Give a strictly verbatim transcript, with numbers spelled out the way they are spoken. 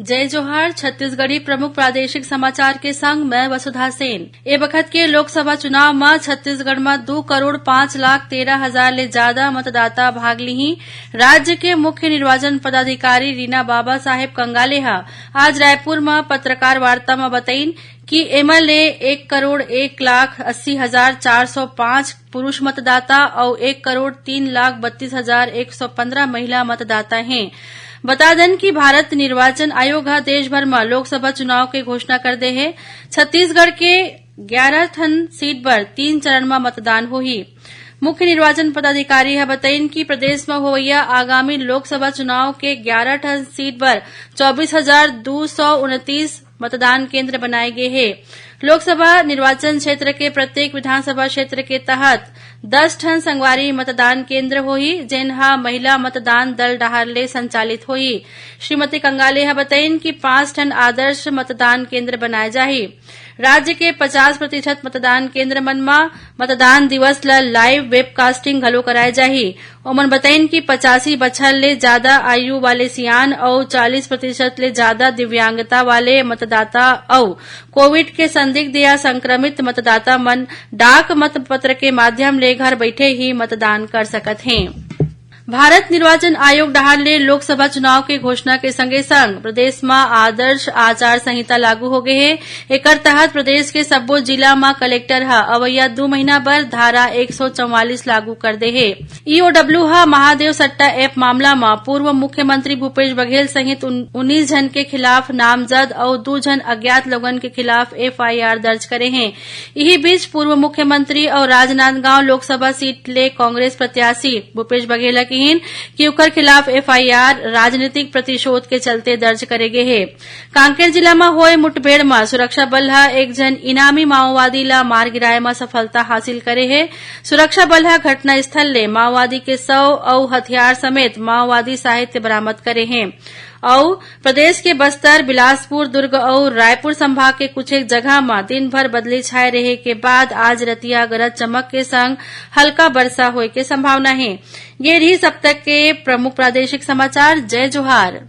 जय जोहार। छत्तीसगढ़ी प्रमुख प्रादेशिक समाचार के संग मैं वसुधा सेन। ए बखत के लोकसभा चुनाव म छत्तीसगढ़ म दू करोड़ पाँच लाख तेरह हजार ले जादा मतदाता भाग लिही। राज्य के मुख्य निर्वाचन पदाधिकारी रीना बाबा साहेब कंगाले ह आज रायपुर म पत्रकार वार्ता म बतईन कि एमा ले एक करोड़ एक लाख अस्सी हजार चार सौ पाँच पुरुष मतदाता अउ एक करोड़ तीन लाख बत्तीस हजार एक सौ पंद्रह महिला मतदाता हें। बता देन कि भारत निर्वाचन आयोग ह देश भर म लोकसभा चुनाव के घोषणा कर दे हे। छत्तीसगढ़ के ग्यारह ठन सीट बर तीन चरण म मतदान होही। मुख्य निर्वाचन पदाधिकारी ह बतईन कि प्रदेश म होवइया आगामी लोकसभा चुनाव के ग्यारह ठन सीट बर चौबीस हजार दू सौ उनतीस मतदान केंद्र बनाए गे हे। लोकसभा निर्वाचन क्षेत्र के प्रत्येक विधानसभा क्षेत्र के तहत दस ठन संगवारी मतदान केंद्र होही, जेन ह महिला मतदान दल डहार ले संचालित होही। श्रीमती कंगाले ह बतईन कि पांच ठन आदर्श मतदान केंद्र बनाए जाही। राज्य के पचास प्रतिशत मतदान केंद्र मन म मतदान दिवस ल लाइव वेबकास्टिंग घलो कराए जाही। ओमन बतईन कि पचासी बछर ले जादा आयु वाले सियान अउ चालीस प्रतिशत ले जादा दिव्यांगता वाले मतदाता अउ कोविड के संदिग्ध या संक्रमित मतदाता मन डाक मतपत्र के माध्यम ले घर बइठे ही मतदान कर सकत हें। भारत निर्वाचन आयोग डहार ले लोकसभा चुनाव के घोषणा के संगे संग प्रदेश म आदर्श आचार संहिता लागू हो गे हे। एकर तहत प्रदेश के सब्बो जिला म कलेक्टर ह अवइया दू महीना बर धारा एक सौ चौवालीस लागू कर दे हे। ईओडब्ल्यू ह महादेव सट्टा ऐप मामला म पूर्व मुख्यमंत्री भूपेश बघेल सहित उन-, उन्नीस झन के खिलाफ नामजद अउ दू झन अज्ञात लोगन के खिलाफ एफआईआर दर्ज करे हें। इही बीच पूर्व मुख्यमंत्री अउ राजनांदगांव लोकसभा सीट ले कांग्रेस प्रत्याशी भूपेश बघेल ह किहीन कि ओकर खिलाफ एफआईआर राजनीतिक प्रतिशोध के चलते दर्ज करे गे हे। कांकेर जिला म होए मुठभेड़ म सुरक्षा बल ह एक झन इनामी माओवादी ल मार गिराए म सफलता हासिल करे हे। सुरक्षा बल ह घटनास्थल ले माओवादी के शव अउ हथियार समेत माओवादी साहित्य बरामद करे हे। अउ प्रदेश के बस्तर, बिलासपुर, दुर्ग अउ रायपुर संभाग के कुछ एक जगह म दिन भर बदली छाए रहे के बाद आज रतिया गरज चमक के संग हल्का बरसा होए के संभावना हे। ये रहिस अब तक के प्रमुख प्रादेशिक समाचार। जय जोहार।